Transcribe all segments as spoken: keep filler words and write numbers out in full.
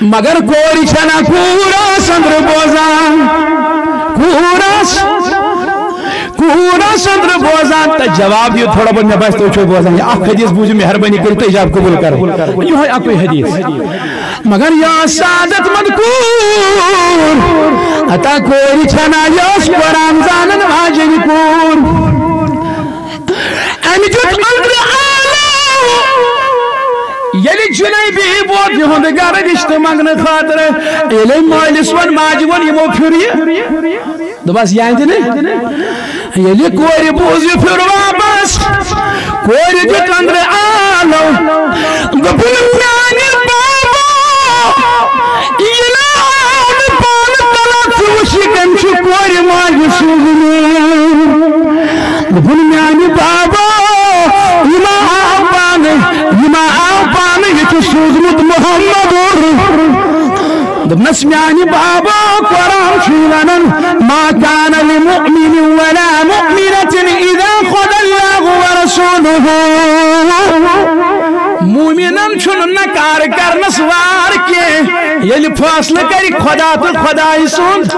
مگر کورِ چھَنہ کوٗر آسہٕ أنٛدرٕ بوزان۔ کوٗر آسہٕ، کوٗر آسہٕ أنٛدرٕ بوزان۔ تہٕ جواب دِیِو تھوڑا بہت، مےٚ باسہِ تُہۍ چھِو بوزان۔ یہِ اکھ حدیث بوٗزِو، مہربٲنی کٔرِتھ تہٕ اجابہٕ قبوٗل کرو۔ یِہوٚے اکُے حدیث۔ مگر یہِ ٲس سعادت مند کوٗر، عطا کورِ چھَنہ، یہِ ٲس قرآن زانن واجیٚنۍ کوٗر۔ أمۍ دیُت أنٛدرٕ آلو۔ ییٚلہِ جلیبی ووت یِہُنٛد گرٕ رِشتہٕ منٛگنہٕ خٲطرٕ، ییٚلہِ أمۍ مٲلِس ووٚن، ماجہِ ووٚن، یِمو پھِر یہِ۔ دوٚپمَس، یہِ اَندِ نہٕ۔ ییٚلہِ کورِ بوٗز یہِ پھِر واپس، کورِ دیُت أنٛدرٕ آلو۔ دوٚپُن، میٛانہِ بابا، ییٚلہِ آو نہٕ پانہٕ طلاق، ژٕ وٕچھ، یہِ کٔمۍ چھُ کورِ ماجہِ سوٗزمُت۔ دوٚپُن، میٛانہِ بابا، یہِ ما آو پانہٕ، یہِ ما آو پانہٕ، یہِ چھُ سوٗزمُت محمد۔ دوٚپنَس، میٛانہِ بابا، قرآن چھُ وَنان، ما كان لمؤمن ولا مؤمنة إذا قضى الله ورسوله۔ مومنن چھُنہٕ نکار کرنس وار کینٛہہ، ییٚلہِ فٲصلہٕ کرِ خدا تہٕ خدایہِ سُنٛد۔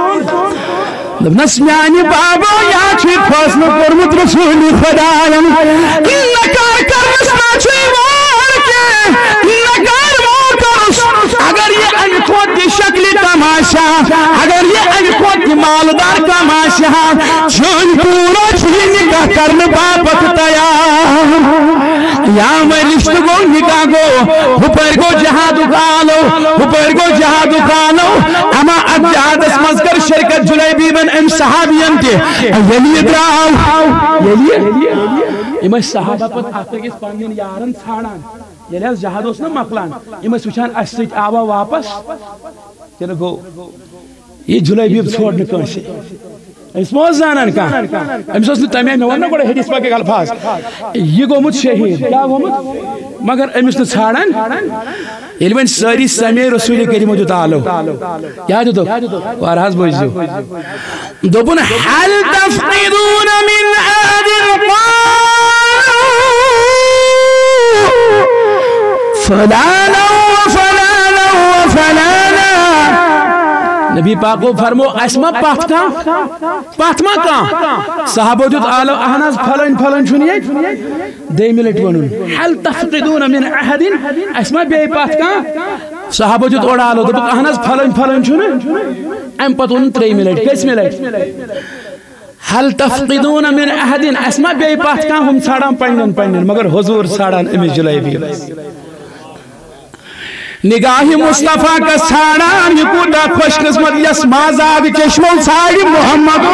دوٚپنَس، میٛانہِ بابا، یا چھُ فٲصلہٕ کوٚرمُت رسول خدایَن، نکار کرنس نہ چھُ وار کینٛہہ، نکار مہ کرُس۔ اگر یہِ اَمہِ کھۄتہٕ تہِ شکلہِ کم آسہِ ہا، اگر یہِ اَمہِ کھۄتہٕ تہِ مالدار کم آسہِ ہا، چٲنۍ کوٗر چھِ یہِ نکاح کرنہٕ باپتھ تیار۔ یا وۄنۍ رشتہٕ گوٚو، نکاح گوٚو، ہُپٲرۍ گوٚو جہادُک آلو، ہُپٲرۍ گوٚو جہادُک آلو۔ اما اتھ جہادس منٛز کٔر شرکت جلیبیبن أمۍ صحابین تہِ۔ ییٚلہِ یہِ درٛاو، ییٚلہِ یہِ، یِم ٲسۍ صحابہ پتہٕ اتھ أکِس پننٮ۪ن یارن ژھانڈان۔ ییٚلہِ حظ جہاد اوس نہ مۄکلان، یِم ٲسۍ وٕچھان، اسہِ سۭتۍ آوا واپس کِنہٕ گوٚو؟ یہِ جلیبیب ژھوڑ نہٕ کٲنٛسہِ۔ أمِس ما اوس زانان کانٛہہ؟ أمِس اوس نہٕ تَمہِ آیہِ، مےٚ ووٚن نہ گۄڈٕ حدیث پاکٕکۍ الفاظ، یہِ گوٚمُت شہیٖد۔ کیٛاہ گوٚمُت؟ مگر أمِس نہٕ ژھانڈان۔ ییٚلہِ وۄنۍ سٲری سمے رسول کریم دیُت آلو، کیٛاہ دیُتُکھ؟ وارٕ حظ بوٗزِو۔ دوٚپُن، هل تفقدون من أحد؟ قالوا فلانا وفلانا وفلانا۔ نبی پاکو فرمو، اسہِ ما پتھ کانٛہہ؟ پتھ ما کانٛہہ؟ صحابو دیُت آلو، اہن حظ، فلٲنۍ فلٲنۍ چھُنہٕ ییٚتہِ۔ دوٚیمہِ لٹہِ ووٚنُن، هل تفقدون من أحد؟ اسہِ ما بیٚیہِ پتھ کانٛہہ؟ صحابو دیُت اورٕ آلو، دوٚپُکھ، اہن حظ، فلٲنۍ فلٲنۍ چھُنہٕ۔ امہِ پتہٕ ووٚنُن ترٛیٚیمہِ لٹہِ، کٔژمہِ لٹہِ؟ هل تفقدون من أحد؟ اسہِ ما بیٚیہِ پتھ کانٛہہ؟ ہُم ژھانڈان پننٮ۪ن پننٮ۪ن، مگر حضور ژھانڈان أمِس جلیبی۔ نگاہ مصطفیٰ کس ژھانڈان، یہِ کوٗتاہ خوش قسمت یس مازاگ چشمو ژھانڈِ محمد۔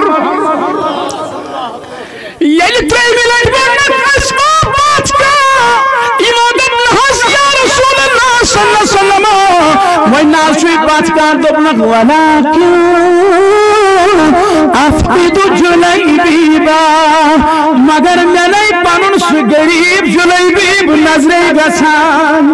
ییٚلہِ ترٛیٚیمہِ لٹہِ ووٚنُکھ، اسہِ ما پتھ کانٛہہ؟ یِمو دوٚپ، نہ حظ یا رسول اللہ صلی اللہ علیہ وسلم، وۄنۍ نہ حظ چھُے پتھ کانٛہہ۔ دوٚپنکھ، ولكن أفقد جلیبیبا، مگر مےٚ نے پنُن سُہ غریب جلیبیب نظرے گژھان،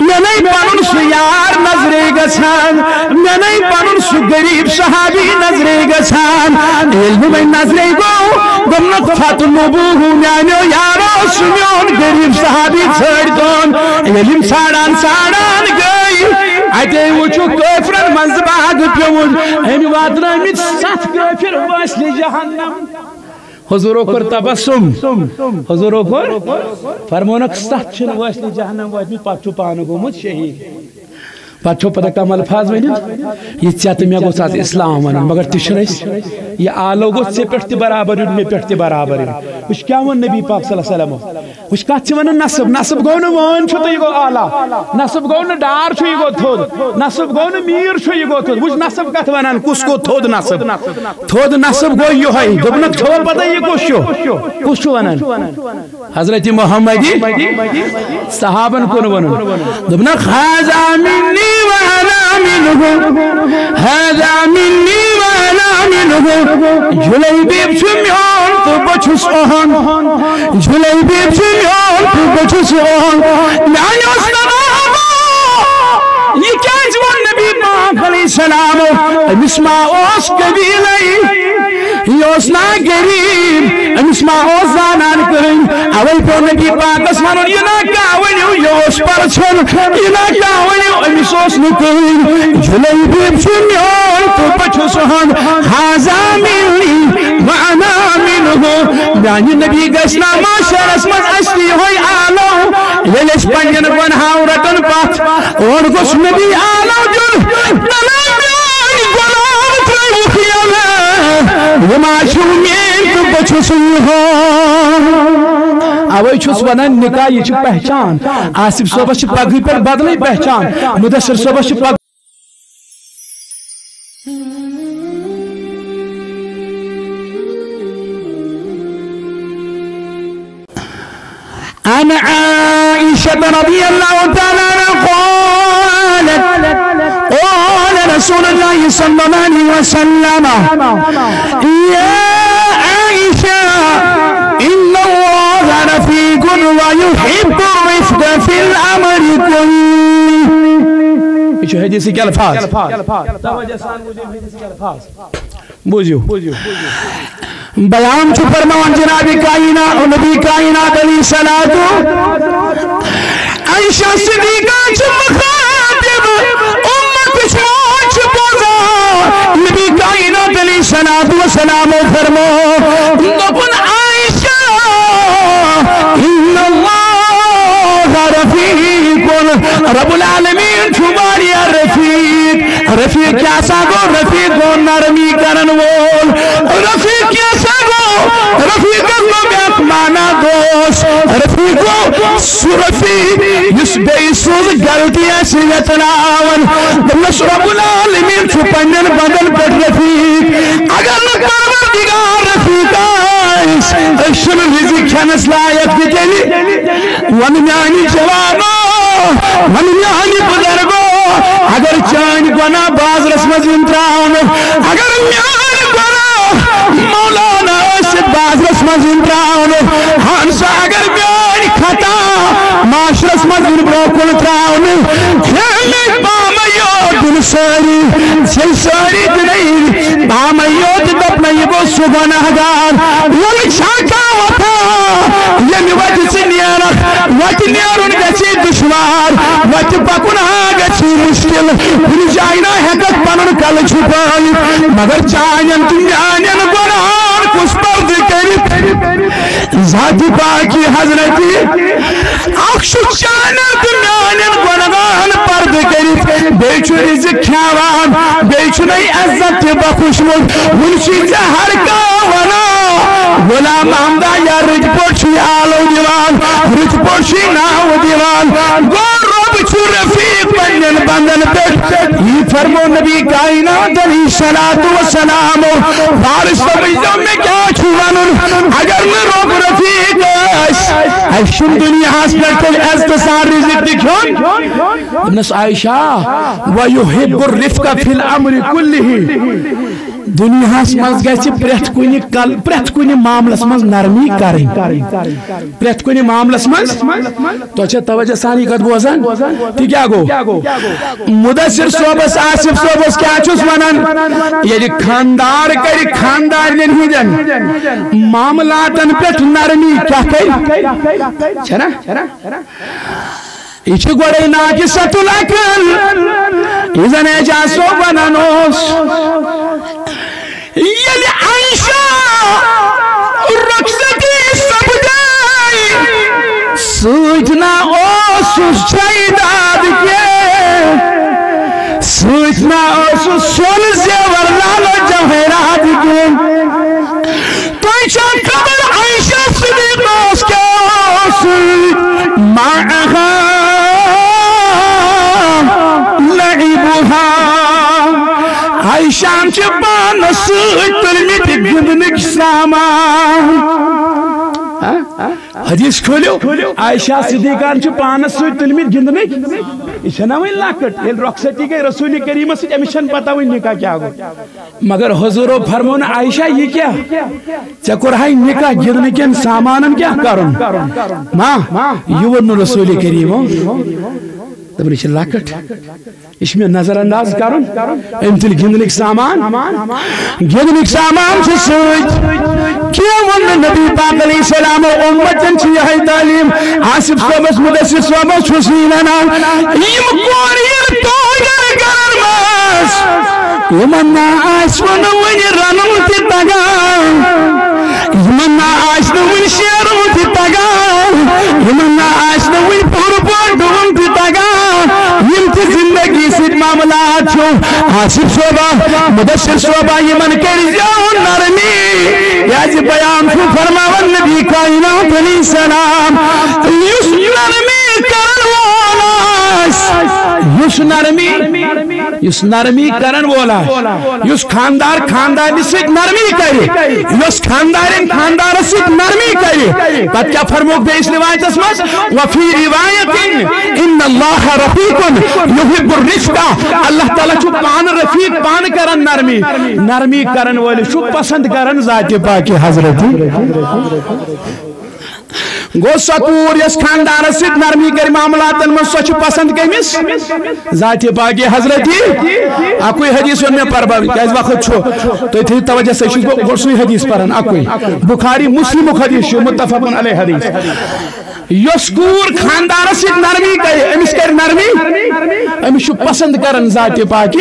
مےٚ نے پنُن سُہ یار نظرے گژھان، مےٚ نے پنُن سُہ غریب صحابی نظرے گژھان۔ ییٚلہِ نہٕ وۄنۍ نظرے گوٚو، دوٚپنکھ، فاطلبوہ، میانیو یارو، سُہ میون غریب صحابی ژھٲرۍ تون۔ ییٚلہِ یِم ژھانڈان ژھانڈان گٔے، اتے وٕچھُکھ کٲفرن منٛزٕ باغ پیوٚمُت۔ أمۍ واتنٲومٕتۍ ستھ کٲفر وٲسلہِ جہنم۔ حضورو کوٚر تبسم، حضورو کوٚر، فرمونکھ، ستھ چھِنہٕ وٲسلہِ جہنم وٲتمٕتۍ، پتہٕ چھُ پانہٕ گوٚمُت شہیٖد۔ پتہٕ چھو پتہ کم الفاظ ؤنِتھ؟ یہِ ژےٚ تہٕ مےٚ گوٚژھ از اسلام ونُن، مگر تہِ چھُنہٕ أسۍ۔ یہِ آلو گوٚژھ ژےٚ پٮ۪ٹھ تہِ برابر یُن، مےٚ پٮ۪ٹھ تہِ برابر یُن۔ وٕچھ کیٛاہ ووٚن نبی پاک صلی اللہ علیہ وسلمو۔ وٕچھ کتھ چھِ ونان نصب۔ نصب گوٚو نہٕ وٲنۍ چھُ تہٕ یہِ گوٚو اعلیٰ۔ نصب گوٚو نہٕ ڈار چھُ یہِ گوٚو تھوٚد۔ نصب گوٚو نہٕ میٖر چھُ یہِ گوٚو تھوٚد۔ وٕچھ نصب کتھ ونان، کُس گوٚو تھوٚد نصب؟ تھوٚد نصب گوٚو یِہوٚے۔ دوٚپنکھ، چھوا پتہ یہِ کُس چھُ؟ کُس چھُ ونان؟ حضرت محمد صحابن کُن ونُن۔ دوٚپنکھ، هذا مني وأنا منه، هذا مني وأنا منه۔ جلیبیب چھُ میون تہٕ بہٕ چھُس اُہُنٛد۔ جلیبیب چھُ میون تہٕ بہٕ چھُس اُہُنٛد۔ میانیو صحابو، یہِ کیازِ ووٚن نبی پاک علیہ السلامو؟ أمِس ما اوس قبیلے، یہِ اوس نا غریب، أمِس ما اوس زانان کٕہٕنۍ؟ اوے پیوٚو نبی پاکس ونُن، یہِ نا کانٛہہ ؤنِو، یہِ اوس پرژھُن، یہِ نا کانٛہہ ؤنِو، أمِس اوس نہٕ کٕہٕنۍ۔ جلیبیب چھُ میون تہٕ بہٕ چھُس ہُنٛد، هذا مني وأنا منه۔ میانہِ نبی گژھِ نا محشرس منٛز اَسہِ تہِ یِہوٚے آلو، ییٚلہِ أسۍ پننٮ۪ن گۄنہو رٹن پتھ۔ اور گوٚژھ نبی آلو دیُن، دَپان، میٲنۍ غلام ترٲوِکھ یَلہٕ، وۄنۍ ما چھِو میٲنۍ تہٕ بہٕ چھُس یِہُنٛد۔ اوے چھُس ونان، نکاح یہِ چھِ پہچان۔ آصف صٲبس چھِ پگہٕے پٮ۪ٹھ بدلٕے پہچان، مدثر صٲبس چھِ پگہٕ۔ عن عائشة رضي الله تعالى عنها قالت، قال رسول الله صلى الله عليه وسلم، يا عائشة، إن الله رفيق ويحب الرفق في الأمر كله۔ یہ چھُ حدیث کے الفاظ۔ توجہ سان بوٗزِو حدیث کے الفاظ۔ بوٗزِو۔ بیان چھُ فرماوان جناب کائنات، نبی کائنات علیہ الصلوۃ، عائشہ صدیقہ چھِ مخاطب، امتٕچ موج چھِ بوزان۔ نبی کائنات علیہ الصلوۃ والسلام فرمو، دوٚپُن، عائشہ، ان اللہ رفیق، رب العالمین چھُ واریاہ رفیق۔ رفیق کیٛاہ سا گوٚو؟ رفیق گوٚو نرمی کرن وول۔ رفیق کیٛاہ سا گوٚو؟ رفیقس گوٚو بیٛاکھ معنی دوست۔ رفیق گوٚو سُہ رفیق یُس بیٚیہِ سٕنٛز غلطی آسہِ ویژناوان۔ دوٚپمَس، رب العالمین چھُ پننٮ۪ن بندن پٮ۪ٹھ رفیق۔ اگر نہٕ پروردگار رفیق آسہِ، أسۍ چھِنہٕ رزق کھٮ۪نس لایق تہِ تیٚلہِ۔ ون میانہِ جوانو، ون میانہِ بزرگو، اگر چٲنۍ گۄناہ بازرس منٛز یِن تراونہٕ، اگر میٲنۍ گۄناہ مولانا ٲسِتھ بازرس منٛز یِن تراونہٕ، اہن سا، اگر میٲنۍ خطا معاشرس منٛز یِن برونٛہہ کُن تراونہٕ، ہے مےٚ پامے یوت دِن سٲری، ژےٚ سٲری دِنے، پامے یوت دپنے یہِ گوٚو سُہ گۄناہ گار۔ وۄنۍ چھا کانٛہہ وۄتھا، ییٚمہِ وتہِ ژٕ نیرکھ، وتہِ نیرُن گژھِ دُشوار، وتہِ پکُن ہا گژھِ مشکل، کُنہِ جایہِ نہ ہٮ۪ککھ پنُن کلہٕ چھُپٲوِتھ، مگر چانٮ۪ن تہٕ میانٮ۪ن گۄناہن کُس پردٕ کٔرِتھ؟ ذاتِ پاکی حضرتی اکھ چھُ چانٮ۪ن تہٕ میانٮ۪ن گۄناہن پردٕ کٔرِتھ، بیٚیہِ چھُ رزق کھیاوان، بیٚیہِ چھُنَے عزت تہِ بخشمُت۔ وُنہِ چھُے ژےٚ ہر کانٛہہ ونان، غلام محمدا، یا رٕتۍ پٲٹھۍ چھُے آلو دِوان، رٕتۍ پٲٹھۍ چھُے ناو دِوان۔ گوٚو رۄب چھُ رفیق پننٮ۪ن بندن پٮ۪ٹھ۔ یی فرمو نبی کائنات علیہ الصلوۃ والسلام، فارس، تُہۍ ؤنۍزیو مےٚ کیٛاہ چھُ ونُن؟ اگر نہٕ رۄب رفیق آسہِ، اَسہِ چھُنہٕ دُنیاہس پٮ۪ٹھ تیٚلہِ عزتہٕ سان رزق تہِ کھیوٚن۔ دوٚپنس، عائشہ، وَيُحِبُّ الرِّفْقَ فِي الْأَمْرِ كُلِّهِ۔ دُنیاہس منٛز گژھِ پرٛٮ۪تھ کُنہِ کل-، پرٛٮ۪تھ کُنہِ معاملس منٛز نرمی کرٕنۍ۔ پرٛٮ۪تھ کُنہِ معاملس منٛز۔ تۄہہِ چھا توجہ سان یہِ کتھ بوزان؟ تہِ کیٛاہ گوٚو؟ مدثر صٲبس، آصف صٲبس کیٛاہ چھُس ونان؟ ییٚلہِ خاندار کرِ خاندارنٮ۪ن ہٕنٛدٮ۪ن معاملاتن پٮ۪ٹھ نرمی، کیٛاہ کرِ؟ چھنا؟ یہِ چھِ گۄڈَے ناقصۃ العقل، یہِ زَن اعجاز صٲب وَنان اوس۔ ییٚلہِ عائشہ رۄخصتی سپدے، سۭتۍ نہ اوسُس جائیداد کینٛہہ، سۭتۍ نہ اوسُس سۄن زیور لالہٕ جوٲہرات کینٛہہ۔ تۄہہِ چھا خبر عائشہ صدیقہ ٲس کیٛاہ ٲس؟ معها لعبها۔ عائشہ ہن چھِ پانس سۭتۍ تُلمٕتۍ گِنٛدنٕکۍ سامان۔ ہاں؟ حدیث کھوٗلِو، عائشہ صدیقہ ہن چھِ پانس سۭتۍ تُلمٕتۍ گِنٛدنٕکۍ۔ یہِ چھَنا وۄنۍ لۄکٕٹ؟ ییٚلہِ رۄخصتی گٔے رسول کریٖمس سۭتۍ، أمِس چھَنہٕ پتہ وۄنۍ نکاح کیٛاہ گوٚو۔ مگر حضورو فرمون، عائشہ، یہِ کیٛاہ؟ ژےٚ کوٚرہے نکاح گِنٛدنہٕ کٮ۪ن سامانن کیٛاہ کرُن؟ ما، یہِ ووٚن نہٕ رسول کریٖمو۔ دَپان، یہِ چھِ لۄکٕٹ، یہِ چھِ مےٚ نظر انداز کرُن۔ أمۍ تُلۍ گِنٛدنٕکۍ سامان، گِنٛدنٕکۍ سامان چھِ سۭتۍ۔ کینٛہہ ووٚن نہٕ نبی پاک علیہ السلام، امتن چھِ یِہے تعلیٖم۔ آصف صٲبس، مدثر صٲبس چھُس یی ونان، یِم کورِ ییٚلہِ تۄہہِ گرٕ گرن منٛز یِمن نہ آسہِ وۄنۍ وُنہِ رنُن تہِ تگان، یِمن نہ آسہِ نہٕ وُنہِ شیرُن تہِ تگان، یِمن نہ آسہِ نہٕ وُنہِ پوٗرٕ پٲٹھۍ ڈُوُن تہِ تگان، یِم تہِ زندگی سۭتۍ معاملات چھُ۔ آصف صٲبہ، مدثر صٲبہ، یِمن کٔرۍزیو نرمی، کیازِ بیان چھُ فرماوان نبی کائنات علیہ السلام، یُس نرمی کرن وول آسہِ، یُس نرمی یُس نرمی کرن وول آسہِ، یُس خاندار خاندارنہِ سۭتۍ نرمی کرِ، یۄس خاندارن خاندارس سۭتۍ نرمی کرِ، پتہٕ کیٛاہ فرمووُکھ بیٚیِس روایتس منٛز؟ وفی روایت ان اللہ رفیق یحب الرفق، اللہ تعالیٰ چھُ پانہٕ رفیق، پانہٕ کران نرمی، نرمی کرن وٲلِس چھُ پسند کران ذاتِ پاکِ حضرتی۔ گوٚو سۄ کوٗر یۄس خاندارس سۭتۍ نرمی کرِ معاملاتن منٛز، سۄ چھِ پسند کٔمِس؟ ذاتِ پاکِ حضرتی۔ اکُے حدیث ووٚن مےٚ پربا، کیازِ وقت چھُ۔ تُہۍ تھٲیِو توجہ، سۭتۍ چھُس بہٕ گۄڈٕ سُے حدیث پران، اکُے۔ بخاری مسلمُک حدیث چھُ، متفق علیہ حدیث۔ یۄس کوٗر خاندارس سۭتۍ نرمی کرِ، أمِس کرِ نرمی، أمِس چھُ پسند کران ذاتِ پاکِ۔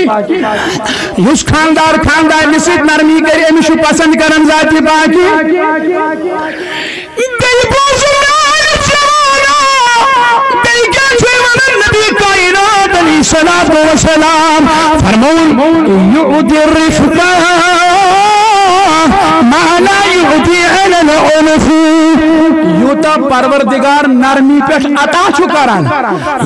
یُس خاندار خاندارنہِ سۭتۍ نرمی کرِ، أمِس چھُ پسند کران ذاتِ پاکِ۔ بیٚیہِ بوزُن میانہِ جوانا، بیٚیہِ کیٛاہ چھُے وَنان نبی کائنات علیہ الصلوۃ والسلام؟ فرمووُن، یؤتی الرفق ما لا یؤتی علی العنف۔ یوٗتاہ پروردگار نرمی پٮ۪ٹھ عطا چھُ کران،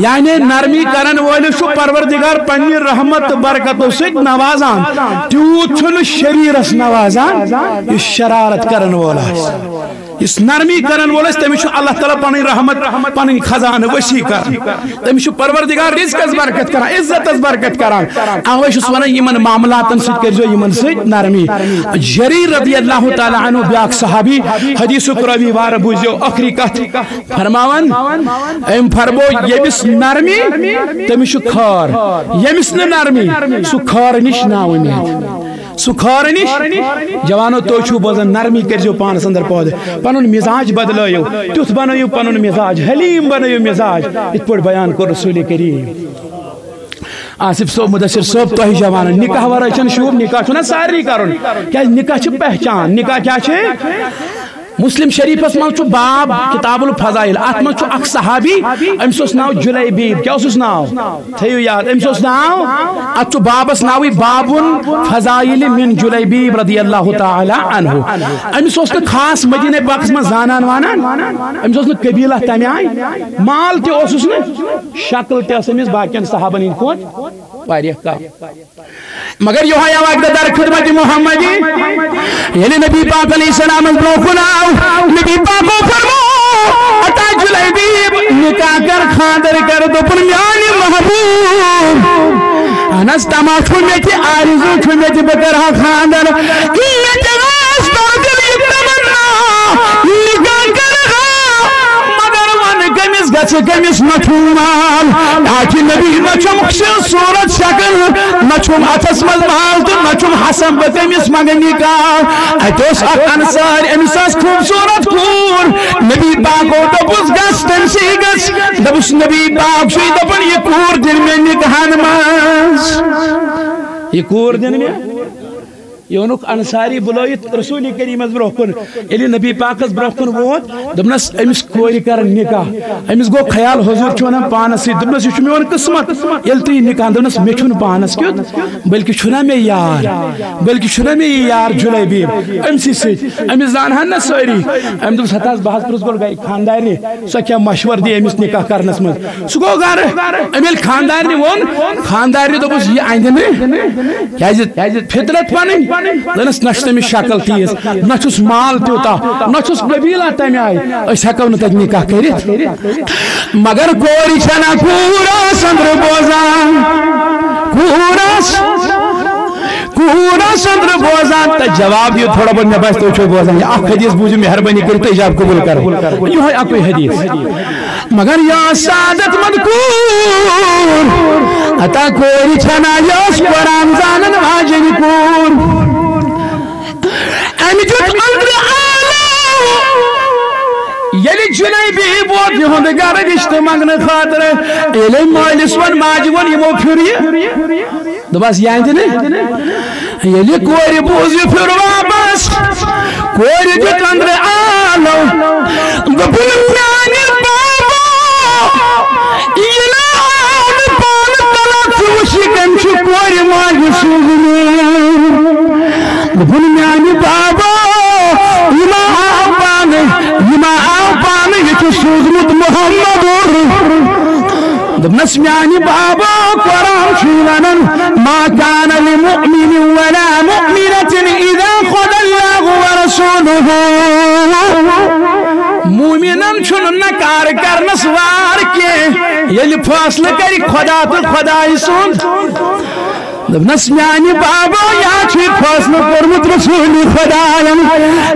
یعنی نرمی کرن وٲلِس چھُ پروردگار پننہِ رحمت تہٕ برکتو سۭتۍ نوازان، تیوٗت چھُنہٕ شریرس نوازان یُس شرارت کرن وول آسہِ۔ یُس نرمی کرن وول آسہِ، تٔمِس چھُ اللہ تعالیٰ پنٕنۍ رحمت، پنٕنۍ خزانہٕ وسیع کران۔ تٔمِس چھُ پروردگار رزقس برکت کران، عزتس برکت کران۔ اوے چھُس ونان، یِمن معاملاتن سۭتۍ کٔرۍزیو یِمن سۭتۍ نرمی۔ جریر رضی اللہ تعالیٰ عنہ، بیاکھ صحابی، حدیثُک راوی، وارٕ بوٗزیو ٲخری کتھ فرماوان۔ أمۍ فرموو، ییٚمِس نرمی، تٔمِس چھُ خٲر، ییٚمِس نہٕ نرمی، سُہ خٲر نِش نااُمید۔ سُہ خٲر نِش۔ جوانو، تُہۍ چھِو بوزان، نرمی کٔرۍزیو پانَس اندر پٲدٕ۔ پَنُن مزاج بدلٲیِو، تیُتھ بنٲیِو پَنُن مزاج، حلیٖم بنٲیِو مزاج، یِتھ پٲٹھۍ بیان کوٚر رسول کریم۔ آصف صٲب، مدثر صٲب، تۄہہِ جوانن، نکاح ورٲے چھَنہٕ شوٗب، نکاح چھُنہ سارنٕے کَرُن۔ کیٛازِ؟ نکاح چھِ پہچان۔ نکاح کیٛاہ چھِ؟ مسلم شریفس منٛز چھُ باب کتاب الفضائل، اتھ منٛز چھُ اکھ صحابی، أمِس اوس ناو جلیبیب۔ کیٛاہ اوسُس ناو؟ تھٲیِو یاد، أمِس اوس ناو، اتھ چھُ بابس ناوٕے بابُن فضائل من جلیبیب رضی اللہ تعالیٰ عنہ۔ أمِس اوس نہٕ خاص مدینہ پاکس منٛز زانان وانان، أمِس اوس نہٕ قبیلہ تمہِ آیہِ، مال تہِ اوسُس نہٕ، شکل تہِ ٲس أمِس باقین صحابن ہٕنٛدۍ کھۄتہٕ واریاہ کم۔ مگر یہوے آو اکہِ دۄہ در خدمت محمدی۔ ییٚلہِ نبی پاک علیہ السلامس برونٛہہ کُن آو، نبی پاکو فرمو، عطا جلیبیب، نکاح کر، خاندر کر، دوٚپُن، میانہِ محبوب، اہن حظ، تمع چھُ مےٚ تہِ، آرزو چھُ مےٚ تہِ، بہٕ کرٕ ہا خاندر۔ مےٚ تہِ ٲس دِلہِ یہِ تمنا، نکاح کرٕ ہا، مگر وَنہٕ کٔمِس گژھِ، کٔمِس مہ چھُم مال؟ تاکہِ نبی مہ چھُم صورت شکل، نہ چھُم اَتھس منٛز مال تہٕ نہ چھُم حسن، بہٕ کٔمِس منٛگہٕ نکاح؟ اَتہِ اوس اکھ انصار، أمِس ٲس خوٗبصوٗرت کوٗر۔ نبی پاکو دوٚپُس، گژھ تٔمۍ سٕے گژھ۔ دوٚپُس، نبی پاک چھُے دَپان، یہِ کوٗر دِن مےٚ نکاحن منٛز۔ یہِ کوٗر دِن مےٚ۔ یہِ اوٚنُکھ انصاری بُلٲیِتھ رسول کریٖمس برونٛہہ کُن۔ ییٚلہِ نبی پاکس برونٛہہ کُن ووت، دوٚپنس، أمِس کورِ کرن نکاح۔ أمِس گوٚو خیال، حضور چھُ ونان پانس سۭتۍ، دوٚپنس، یہِ چھُ میون قسمت۔ ییٚلہِ تُہۍ یہِ نکاح، دوٚپنس، مےٚ چھُنہٕ پانس کیُتھ، بلکہِ چھُنہ مےٚ یار، بلکہِ چھُنہ مےٚ یہِ یار جلیبیب، أمۍ سٕے سۭتۍ، أمِس زانہٕ ہن نہ سٲری۔ أمۍ دوٚپُس، ہتہٕ حظ، بہٕ حظ پرٛژھ گۄڈٕ گرِ خاندارنہِ، سۄ کیٛاہ مشورٕ دِیہِ أمِس نکاح کرنس منٛز۔ سُہ گوٚو گرٕ۔ أمۍ ییٚلہِ خاندارنہِ ووٚن، خاندارنہِ دوٚپُس، یہِ اندِ نہٕ، کیازِ فطرت پنٕنۍ۔ دوٚپنس، نہ چھُ تٔمِس شکل تیٖژ، نہ چھُس مال تیوٗتاہ، نہ چھُس قبیلہ تمہِ آیہِ، أسۍ ہٮ۪کو نہٕ تتہِ نکاح کٔرِتھ۔ مگر کورِ چھنہ کوٗر آسہٕ أندرٕ بوزان، کوٗر آسہٕ، کوٗر آسہٕ أندرٕ بوزان۔ تۄہہِ جواب دِیِو تھوڑا بہت، مےٚ باسہِ تُہۍ چھِو بوزان۔ یہِ اکھ حدیث بوٗزِو مہربٲنی کٔرِتھ، تہٕ اجابہٕ قبوٗل کرو۔ یِہوٚے اکُے حدیث۔ مگر یا سعادت مند کوٗر، عطا کورِ چھنا یۄس قرآن زانن واجیٚنۍ کوٗر۔ أمۍ دیُت أنٛدرٕ آلو۔ ییٚلہِ جلیبی ووت یِہُنٛد گرٕ رِشتہٕ منٛگنہٕ خٲطرٕ، ییٚلہِ أمۍ مٲلِس ووٚن، ماجہِ ووٚن، یِمو پھِر یہِ۔ دوٚپمَس، یہِ اَندِ نہٕ۔ ییٚلہِ کورِ بوٗز یہِ پھِر واپس، کورِ دیُت أنٛدرٕ آلو۔ دوٚپُن، میٛانہِ بابا، یہِ نہ آو نہٕ پانہٕ تلہٕ، ژٕ وٕچھ، یہِ کٔمۍ چھُ کورِ ماجہِ سوٗزمُت۔ دوٚپُن، میٛانہِ بابا، یہِ ما آو پانہٕ، یہِ ما آو پانہٕ، یہِ چھُ سوٗزمُت محمدُر۔ دوٚپنَس، میٛانہِ بابا، قرآن چھُ وَنان، ما كان لمؤمن ولا مؤمنة إذا قضى الله ورسوله۔ مومنن چھُنہٕ نکار کرنس وار کینٛہہ، ییٚلہِ فٲصلہٕ کرِ خدا تہٕ خدایہِ سُنٛد۔ دوٚپنَس، میٛانہِ بابا، یا چھُ فٲصلہٕ کوٚرمُت رسول خداین،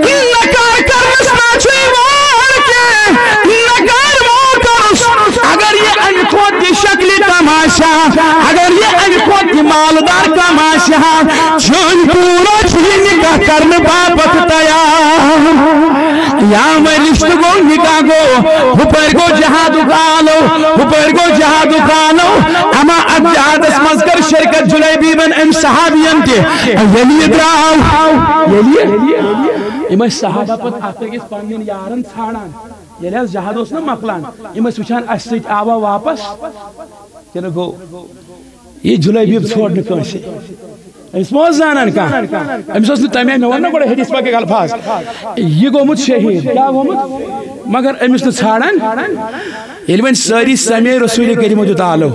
نکار کرنس نہ چھُ وار کینٛہہ، نکار مو کرُس۔ اگر یہِ امہِ کھۄتہٕ تہِ شکلہِ کم آسہِ ہا، اگر یہِ امہِ کھۄتہٕ تہِ مالدار کم آسہِ ہا، چٲنۍ کوٗر چھِ یہِ نکاح کرنہٕ باپتھ تیار۔ یا وۄنۍ رشتہٕ گوٚو، نکاح گوٚو، ہُپٲرۍ گوٚو جہادُک آلو، ہُپٲرۍ گوٚو جہادُک آلو۔ اما اتھ جہادس منٛز کٔر شرکت جلیبیبن أمۍ صحابین تہِ۔ ییٚلہِ یہِ درٛاو، ییٚلہِ یہِ، یِم ٲسۍ صحابہ پتہٕ اتھ أکِس پننٮ۪ن یارن ژھانڈان۔ ییٚلہِ حظ جہاد اوس نہ مۄکلان، یِم ٲسۍ وٕچھان، اسہِ سۭتۍ آوا واپس کِنہٕ گوٚو؟ یہِ جلیبیب ژھوڑ نہٕ کٲنٛسہِ۔ أمِس ما اوس زانان کانٛہہ؟ أمِس اوس نہٕ تَمہِ آیہِ، مےٚ ووٚن نہ گۄڈٕ حدیث پاکٕے الفاظ، یہِ گوٚمُت شہیٖد۔ کیٛاہ گوٚمُت؟ مگر أمِس نہٕ ژھانڈان۔ ییٚلہِ وۄنۍ سٲری سمے رسول کریم دیُت آلو،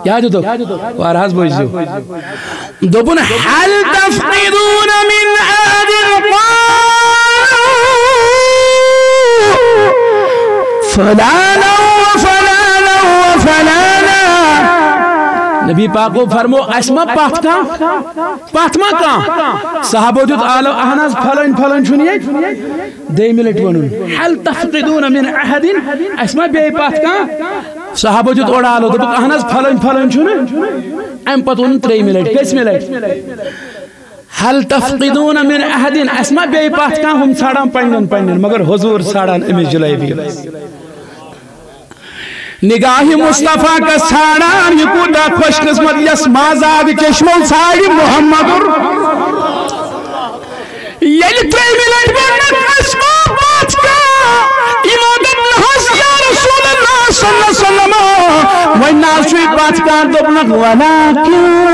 کیٛاہ دیُتُکھ؟ وارٕ حظ بوٗزِو۔ دوٚپُن، هل تفقدون من أحد؟ قالوا فلانا وفلانا وفلانا۔ نبی پاکو فرمو، اسہِ ما پتھ کانٛہہ؟ پتھ ما کانٛہہ؟ صحابو دیُت آلو، اہن حظ، فلٲنۍ فلٲنۍ چھُنہٕ ییٚتہِ۔ دوٚیمہِ لٹہِ ووٚنُن، هل تفقدون من أحد؟ اسہِ ما بیٚیہِ پتھ کانٛہہ؟ صحابو دیُت اورٕ آلو، دوٚپُکھ، اہن حظ، فلٲنۍ فلٲنۍ چھُنہٕ۔ امہِ پتہٕ ووٚنُن ترٛیٚیمہِ لٹہِ، کٔژمہِ لٹہِ؟ هل تفقدون من أحد؟ اسہِ ما بیٚیہِ پتھ کانٛہہ؟ ہُم ژھانڈان پننٮ۪ن پننٮ۪ن، مگر حضور ژھانڈان أمِس جلیبی۔ نگاہ مصطفیٰ کس ژھانڈان، یہِ کوٗتاہ خوش قسمت یس مازاد چشمو ژھانڈِ محمدُر۔ ییٚلہِ ترٛیٚیِمہِ لٹہِ ووٚنُکھ، اسہِ ما پتھ کانٛہہ؟ یِمو دوٚپ، نہ حظ یا رسول اللہ صلی اللہ علیہ وسلم، وۄنۍ نہ حظ چھُے پتھ کانٛہہ۔ دوٚپنکھ، ولكن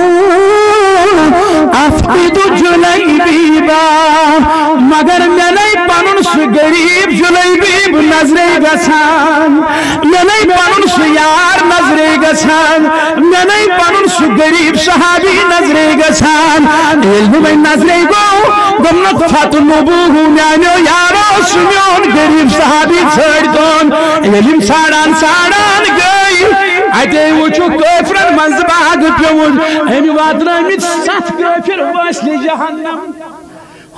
أفقد جلیبیبا، مگر مےٚ نے پنُن سُہ غریب جلیبیب نظرے گژھان، مےٚ نے پنُن سُہ یار نظرے گژھان، مےٚ نے پنُن سُہ غریب صحابی نظرے گژھان۔ ییٚلہِ نہٕ وۄنۍ نظرے گوٚو، دوٚپنکھ، فاطلبوہ، میانیو یارو، سُہ میون غریب صحابی ژھٲنٛڈۍ تون۔ ییٚلہِ یِم ژھانٛڈان ژھانٛڈان گٔے، اتے وٕچھُکھ کٲفرن منٛزٕ باغ پیوٚمُت۔ أمۍ واتنٲومٕتۍ ستھ کٲفر وٲسلہِ جہنم۔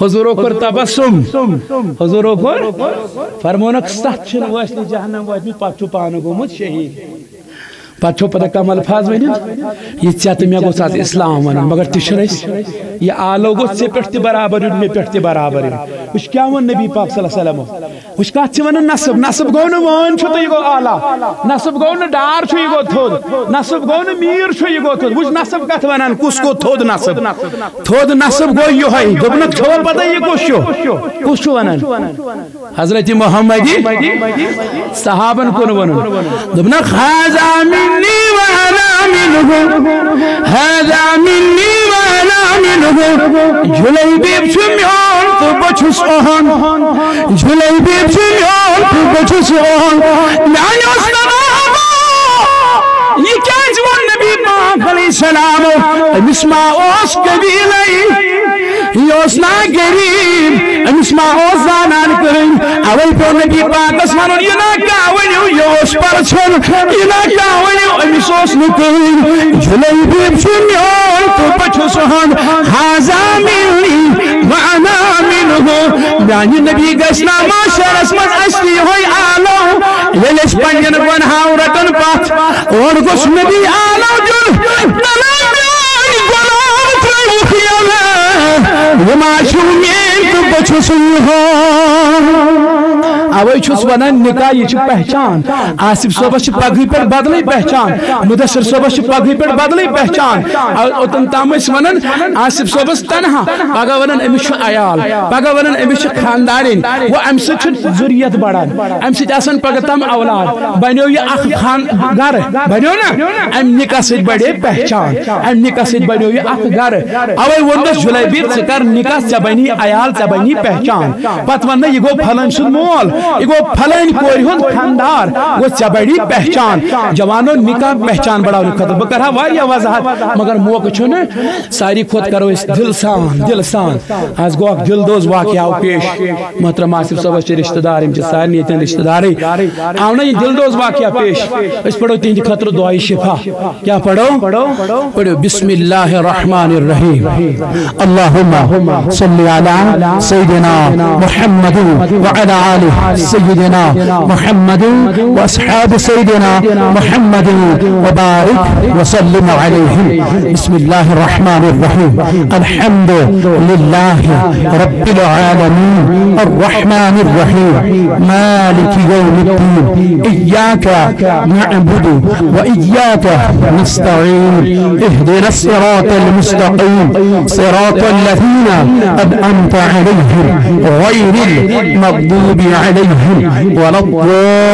حضورو کوٚر تبسم، حضورو کوٚر، فرمونکھ، ستھ چھِنہٕ وٲسلہِ جہنم وٲتمٕتۍ، پتہٕ چھُ پانہٕ گوٚمُت شہیٖد۔ پتہٕ چھو پتہ کم الفاظ ؤنِتھ، یہِ ژےٚ تہٕ مےٚ گوٚژھ از اسلام ونُن، مگر تہِ چھُنہٕ أسۍ۔ یہِ آلو گوٚو ژےٚ پٮ۪ٹھ تہِ برابر یُن، مےٚ پٮ۪ٹھ تہِ برابر یُن۔ وٕچھ کیٛاہ ووٚن نبی پاک صلی اللہ علیہ وسلمو۔ وٕچھ کتھ چھِ ونان نسب۔ نسب گوٚو نہٕ وٲنۍ چھُ تہٕ یہِ گوٚو اعلیٰ۔ نسب گوٚو نہٕ ڈار چھُ یہِ گوٚو تھوٚد۔ نسب گوٚو نہٕ میٖر چھُ یہِ گوٚو تھوٚد۔ وٕچھ نسب کتھ ونان، کُس گوٚو تھوٚد نسب؟ تھوٚد نسب گوٚو یِہوٚے۔ دوٚپنکھ، چھوا پتہ یہِ کُس چھُ؟ کُس چھُ ونان؟ حضرت محمدی صحابن کُن ووٚنُن۔ دوٚپنکھ، هذا مني وأنا منه، هذا مني وأنا منه۔ جلیبیب چھُ میون تہٕ بہٕ چھُس اُہُنٛد۔ جلیبیب چھُ میون تہٕ بہٕ چھُس اُہُنٛد۔ میانیو صحابو، یہِ کیازِ ووٚن نبی پاک علیہ السلام؟ أمِس ما اوس قبیلے؟ یہِ اوس نا غریب، أمِس ما اوس زانان کٕہٕنۍ؟ اوے پیوٚو نبی پاکس ونُن، یہِ نا کانٛہہ ؤنِو، یہِ اوس پرژھُن، یہِ نا کانٛہہ ؤنِو، أمِس اوس نہٕ کٕہٕنۍ۔ جلیبیب چھُ میون تہٕ بہٕ چھُس ہُنٛد۔ هذا مني میانہِ نبی گژھِ نا معاشرس منٛز اَسہِ تہِ یِہوٚے آلو، ییٚلہِ أسۍ پننٮ۪ن گۄنہو رٹن پتھ، اورٕ گوٚژھ نبی آلو دیُن، دَپُن، میٲنۍ غلام ترٲوُکھ یَلہٕ، یہِ ما چھُ میٲنۍ تہٕ بہٕ چھُس یِہوٚے۔ اوے چھُس ونان، نکاح یہِ چھِ پہچان۔ آصف صٲبس چھِ پگہٕے پٮ۪ٹھ بدلٕے پہچان، مدثر صٲبس چھِ پگہٕے پٮ۪ٹھ بدلٕے پہچان۔ او-، اوٚتن تام ٲسۍ ونان آصف صٲبس تنہا، پگاہ ونان أمِس چھُ عیال، پگاہ ونان أمِس چھِ خاندارِنۍ۔ گوٚو امہِ سۭتۍ چھُ ذُریت بڑان، امہِ سۭتۍ آسان پگاہ تام اولاد۔ بنیو یہِ اکھ خان گرٕ، بنیو نا؟ امہِ نکاح سۭتۍ بڑے پہچان، امہِ نکاح سۭتۍ بنیو یہِ اکھ گرٕ۔ اوے ووٚنمس جلیبی، ژٕ کر نکاح، ژےٚ بنی عیال، ژےٚ بنی پہچان۔ پتہٕ وننہٕ، یہِ گوٚو پھلٲنۍ سُنٛد مول، یہِ گوٚو پھلٲنۍ کورِ ہُنٛد خاندار، گوٚو ژےٚ بڑی پہچان۔ جوانو، نکاح پہچان بڑاونہٕ خٲطرٕ بہٕ کرٕ ہا واریاہ وضاحت، مگر موقعہٕ چھُنہٕ۔ ساروی کھۄتہٕ کرو أسۍ دِل سان، دِل سان۔ از گوٚو اکھ دِل دوز واقعہ آو پیش۔ محترم آصف صٲبس چھِ رشتہٕ دار، یِم چھِ سارنٕے ییٚتٮ۪ن رشتہٕ دارٕے۔ آو نہ یہِ دِل دوز واقعہ پیش؟ أسۍ پرو تِہنٛدِ خٲطرٕ دعایہِ شفا۔ کیا پڑھو؟ پڑھو۔ بسم اللہ الرحمن الرحیم۔ اللهم صل على سيدنا محمد وعلى آل سيدنا محمد وأصحاب سيدنا محمد وبارك وسلم عليهم۔ بسم الله الرحمن الرحيم۔ الحمد لله رب العالمين، الرحمن الرحيم، مالك يوم الدين، إياك نعبد وإياك نستعين، اهدنا الصراط المستقيم، صراط الذين أنعمت عليهم، غير المغضوب عليهم ولا الضالين۔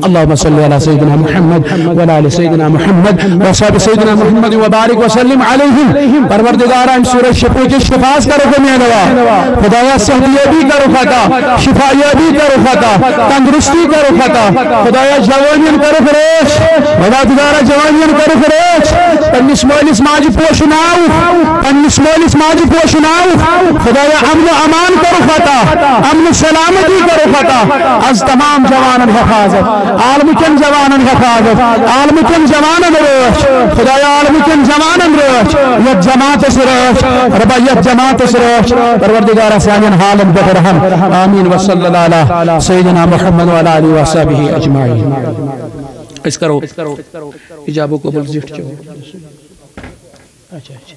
اللهم صل على سيدنا محمد وعلى آل سيدنا محمد وأصحاب سيدنا محمد وبارك وسلم عليهم۔ پروردگارا، امہِ سورہ شفا کِس شفاس کرو خدا۔ خدایا، صحت یابی کرو خدا، شفا یابی کرو خدا، تندرستی کرو خدا۔ خدایا، جوانین کرو رٲچھ۔ خدا دِدارا، جوانین کرو رٲچھ۔ پننِس مٲلِس ماجہِ پوشناو، پننِس مٲلِس ماجہِ پوشناو۔ خدایا، امن و امان کرو خدا، امن و سلامتی کرو خدا۔ از تمام جوانن حفاظت، عالمہٕ کٮ۪ن جوانن حفاظت، عالمہٕ کٮ۪ن جوانن رٲچھ۔ خدایا، عالمہٕ کٮ۪ن جوانن رٲچھ، یتھ جماعتس رٲچھ۔ ربا، یتھ جماعتس رٲچھ۔ پروردگارا، سانٮ۪ن حالن پٮ۪ٹھ رحم۔ آمین۔ وصلی اللہ علی سیدنا محمد وعلی آلہ وصحبہ اجمعین۔ أسۍ کرو اجابو قبول زِٹھ چو۔ اچھا، اچھا۔